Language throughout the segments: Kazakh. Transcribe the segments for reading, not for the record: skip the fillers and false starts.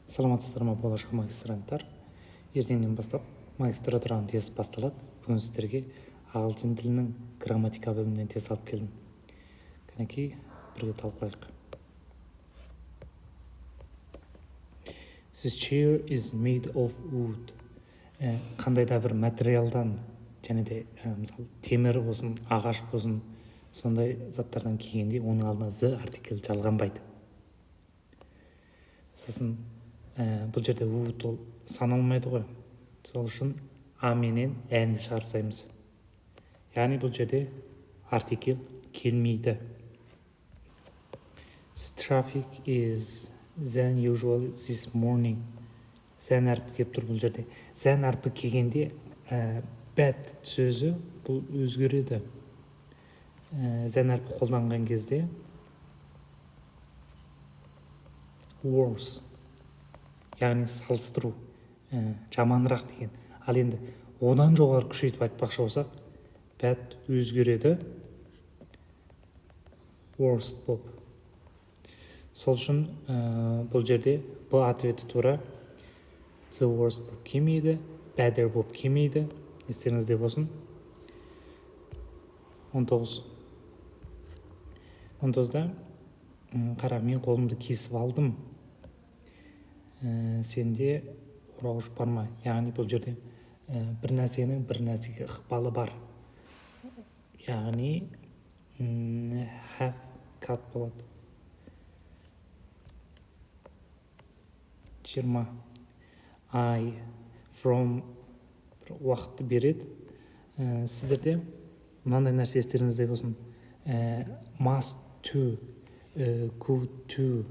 Саламатсыздар ма, болашақ магистранттар! Ертеңнен бастап магистратураның тест басталады. Бүгін сіздерге ағылшын тілінің грамматика бөлімінен тест алып келдім. Кәнекей, бірге талқылайық. This chair is made of wood. Қандай да бір материалдан және де мысалы, темір болсын, ағаш болсын, сондай заттардан келгенде, оның алдына the артикль жалғанбайды. Сосын бұл жерде wood ол саналмайды ғой, сол үшін a менен an-ді шығарып тастаймыз, яғни бұл жерде артикль келмейді. The traffic is than usual this morning. Than әрпі келіп тұр бұл жерде. Than әрпі келгенде, bad сөзі бұл өзгереді. Than әрпі қолданған кезде worse, яғни салыстыру, жаманырақ деген. Ал енді одан жоғары күшейтіп айтпақшы болсақ, bad өзгереді worst болып. Сол үшін бұл жерде Б ответі тура. The worst болып келмейді, better болып келмейді, естеріңізде болсын. 19. 19-да қара, мен қолымды кесіп алдым, сенде орауыш бар ма? Яғни бұл жерде бір нәрсенің бір нәрсеге ықпалы бар, яғни have cut болады. 20. I from бір уақытты береді. Сіздерде мынандай нәрсе естеріңізде болсын: must to, could to,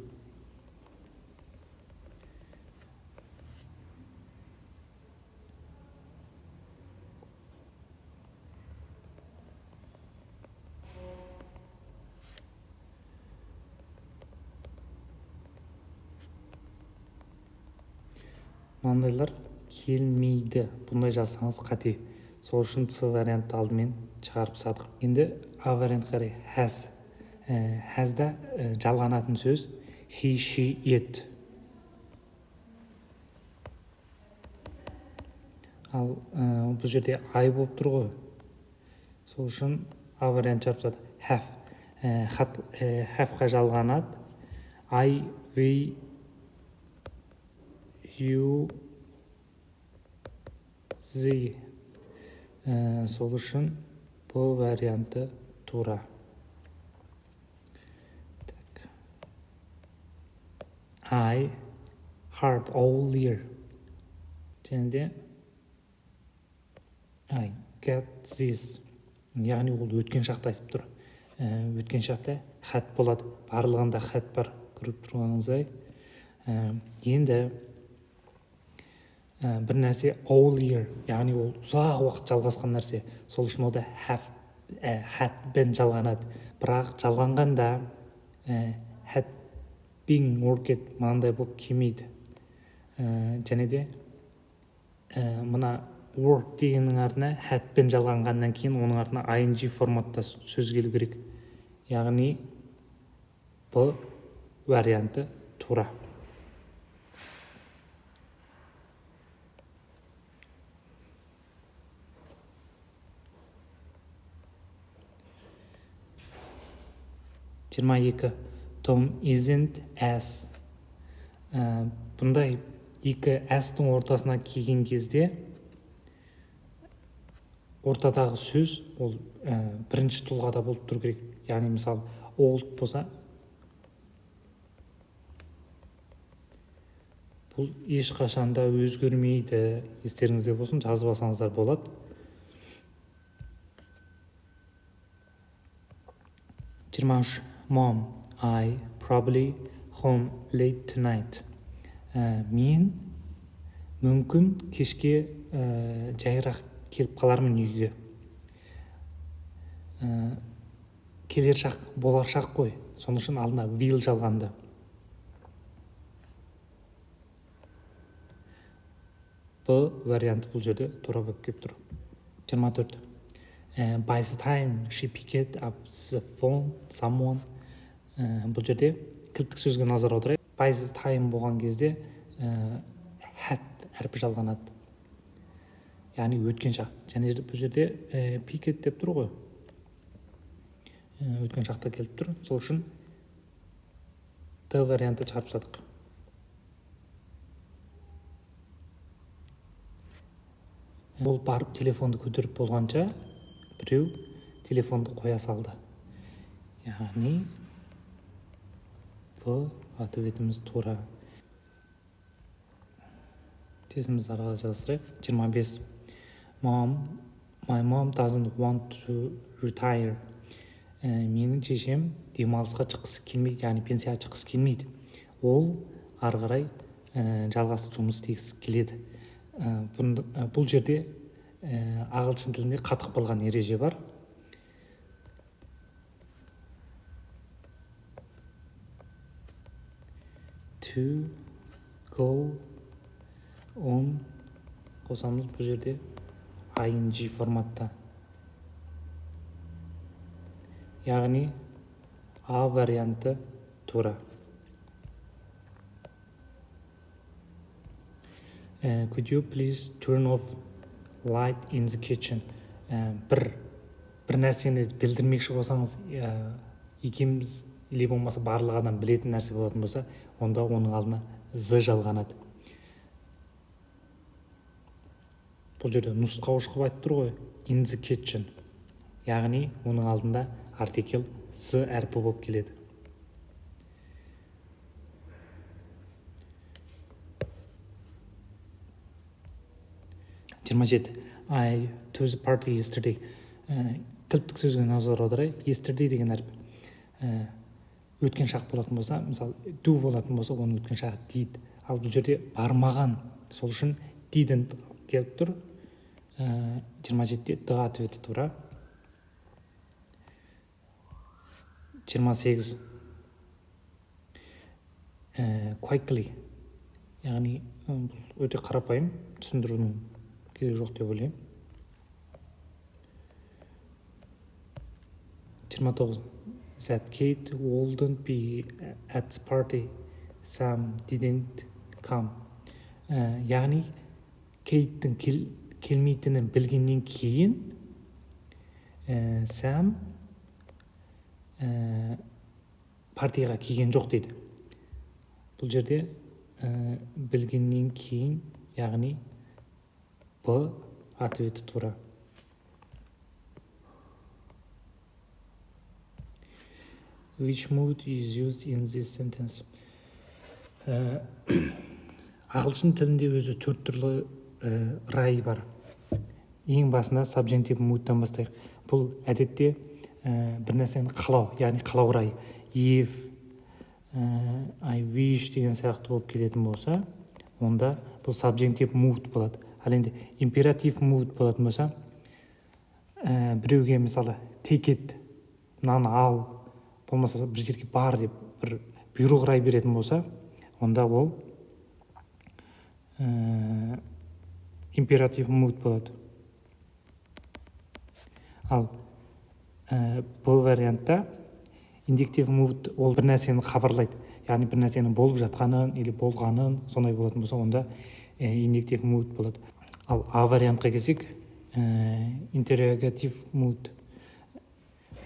мынандайлар келмейді. Бұндай жазсаңыз, қате. Сол үшін С вариантты алдымен шығарып тастадық. Енді А вариантқа қарай. Has. Has-да жалғанатын сөз he, she, it. Ал бұл жерде I болып тұр ғой, сол үшін А вариант шығарып тастады. Have, have-қа жалғанады I, we, you, they. Сол үшін Б варианты тура. Так. I hard all year және де I get this, яғни ол өткен шақта айтып тұр. Өткен шақта had болады, барлығында had бар, көріп тұрғаныңыздай. Енді бір нәрсе all year, яғни ол ұзақ уақыт жалғасқан нәрсе, сол үшін онда have, had been жалғанады. Бірақ жалғанғанда had been worked мынандай болып келмейді. Және де мына work дегеннің артына had been жалғанғаннан кейін, оның артына ing форматта сөз келу керек, яғни Б варианты тура. 22. Том isn't as. Бұндай екі as-тың ортасына келген кезде, ортадағы сөз ол бірінші тұлғада болып тұру керек. Яғни, мысалы, old болса, бұл ешқашан да өзгермейді, естеріңізде болсын, жазып алсаңыздар болады. 23. Mom, I probably home late tonight. Мен мүмкін кешке жайырақ келіп қалармын үйге. Келер шақ, болар шақ қой, сол үшін алдына will жалғанды. Б варианты бұл жерде тура болып келіп тұр. 24. By the time she picked up the phone, someone. Бұл жерде кілттік сөзге назар аударайық. By the time болған кезде had әрпі жалғанады, яғни өткен шақ. Және бұл жерде picked деп тұр ғой, өткен шақта келіп тұр. Сол үшін Д варианты шығарып тастадық. Ол барып телефонды көтеріп болғанша біреу телефонды қоя салды. Яғни Б ответіміз тура. Тезімізді ары қарай жалғастырайық. 25. My mom doesn't want to retire. Менің шешем демалысқа шыққысы келмейді, яғни пенсияға шыққысы келмейді. Ол ары қарай жалғасты жұмыс істегісі келеді. Бұл жерде ағылшын тілінде қатып қалған ереже бар. To go on қосамыз бұл жерде ing форматта. Яғни А варианты тура. Could you please turn off light in the kitchen? Бір нәрсені білдірмекші болсаңыз, екеуміз или болмаса барлық адам білетін нәрсе болатын болса, онда оның алдына з жалғанады. Бұл жерде нұсқауыш қылып айтып тұр ғой, in the kitchen. Яғни оның алдында артикль з әрпі болып келеді. 27. I to the party yesterday. Тілдік сөзге назар аударайық. Yesterday деген әріп өткен шақ болатын болса, мысалы do болатын болса, оның өткен шағы did. Ал бұл жерде бармаған, сол үшін didn't келіп тұр. 27-де Д ответі тура. 28. Quickly. Яғни бұл өте қарапайым, түсіндірудің керегі жоқ деп ойлаймын. 29. That Kate wouldn't be at the party. Sam didn't come. Яғни Кейттің келмейтінін білгеннен кейін Сэм партияға келген жоқ дейді. Бұл жерде білгеннен кейін, яғни Б ответі тура. Which mood is used in this sentence? Ағылшын тілінде өзі 4 түрлі рай бар. Ең басында subjunctive mood-тан бастайық. Бұл әдетте бір нәрсені қалау, яғни қалау райы. If, I wish деген сияқты болып келетін болса, онда бұл subjunctive mood болады. Ал енді imperative mood болатын болса, біреуге мысалы take it, мынаны ал, болмаса бір жерге бар деп бір бұйрық рай беретін болса, онда ол императив mood болады. Ал бұл вариантта индиктив mood ол бір нәрсені хабарлайды, яғни бір нәрсенің болып жатқанын или болғанын, сондай болатын болса, онда индиктив mood болады. Ал А вариантқа келсек, интеррогатив mood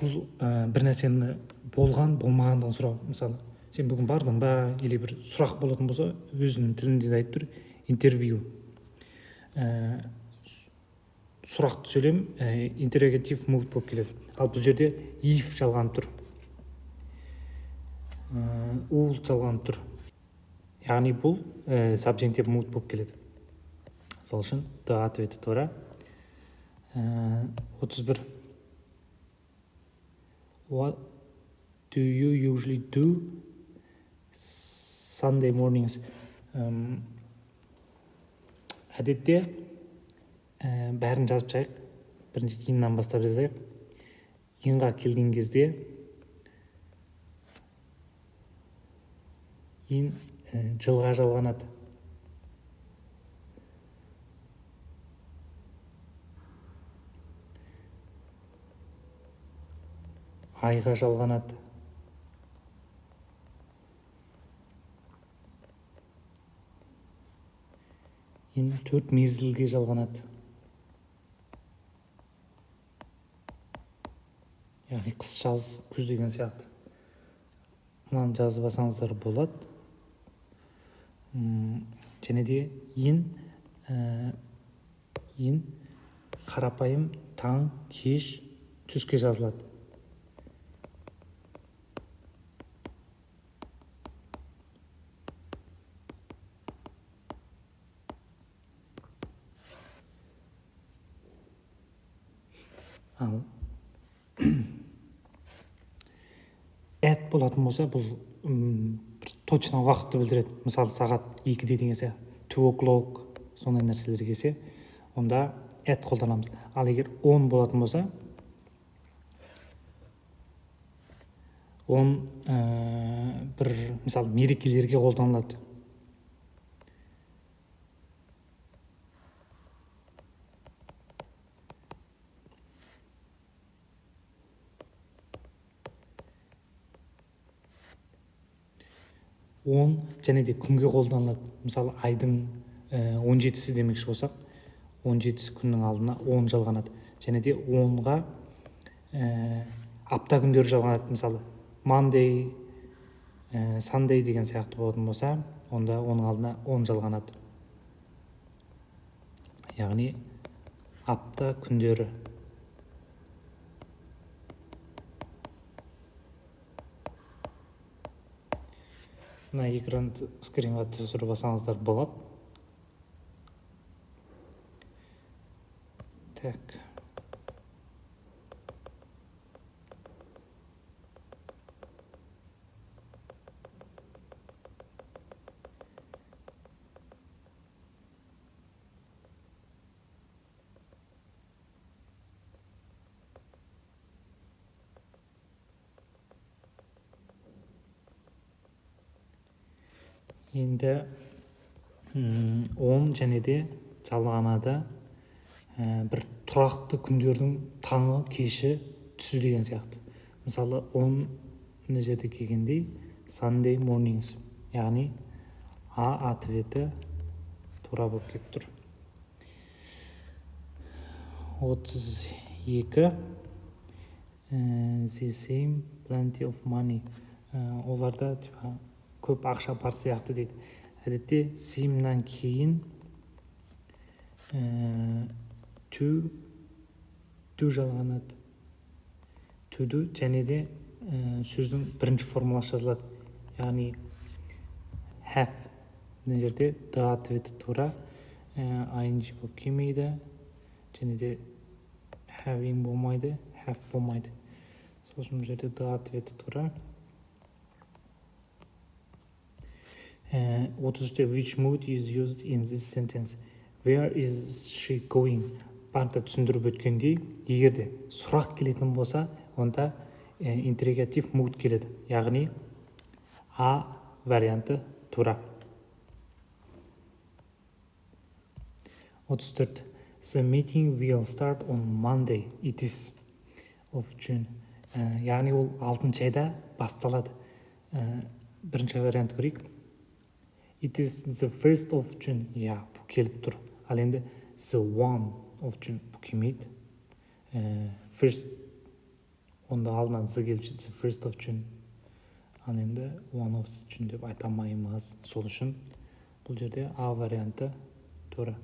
бұл бір нәрсені болған болмағандығын сұрау. Мысалы, сен бүгін бардың ба, или бір сұрақ болатын болса, өзінің тілінде де айтып тұр, интервью. Сұрақты сөйлем интеррогатив mood болып келеді. Ал бұл жерде if жалғанып тұр, ул жалғанып тұр, яғни бұл subjunctive mood болып келеді. Сол үшін Д ответі тура. 31. What do you usually do Sunday mornings? Әдетте бәрін жазып шығайық. Бірінші иннан бастап жазайық. Инға келген кезде ин жылға жалғанады. Айға жалғанады. In 4 мезгілге жалғанады. Яғни қыс, жаз, күз деген сияқты. Мынаны жазып алсаңыздар болады. Және де in қарапайым таң, кеш, түске жазылады. Ал at болатын болса, бұл бір точно уақытты білдіреді. Мысалы, сағат 2-де деген сияқты, 2 o'clock, сондай нәрселер келсе, онда at қолданамыз. Ал егер on болатын болса, он бір, мысалы, мерекелерге қолданылады. Он және де күнге қолданылады. Мысалы, айдың 17-сі демекші болсақ, 17-сі күннің алдына 10 жалғанады. Және де 10-ға апта күндері жалғанады. Мысалы, Monday, Sunday деген сияқты болатын болса, онда оның алдына 10 жалғанады. Яғни апта күндері. Мына экранды скринға түсіріп алсаңыздар болады. Так. Енді он және де жалғанады бір тұрақты күндердің таңы, кеші, түсі деген сияқты. Мысалы, он мына жерде келгендей Sunday mornings, яғни А ответі тура болып келіп тұр. 32. The same plenty of money. Оларда типа көп ақша бар сияқты дейді. Әдетте seem-нан кейін to жалғанады. To do және де сөздің бірінші формуласы жазылады. Яғни have. Мына жерде D ответі тура, ing болып келмейді. Және де having болмайды, have болмайды. Сол үшін бұл жерде D ответі тура. 33-те which mood is used in this sentence? Where is she going? Барда түсіндіріп өткендей, егер де сұрақ келетін болса, онда интеррогатив mood келеді. Яғни А варианты тура. 34. The meeting will start on Monday. It is of June. Яғни ол 6 айда басталады. Бірінші вариант көрейік. It is the 1st of June. Я, бұл келіп тұр. Ал енді the 1 of June бұл келмейді. First, онда алдынан the келіп шығады, the 1st of June. Ал енді 1 of June деп айта алмаймыз. Сол үшін бұл жерде А варианты тура.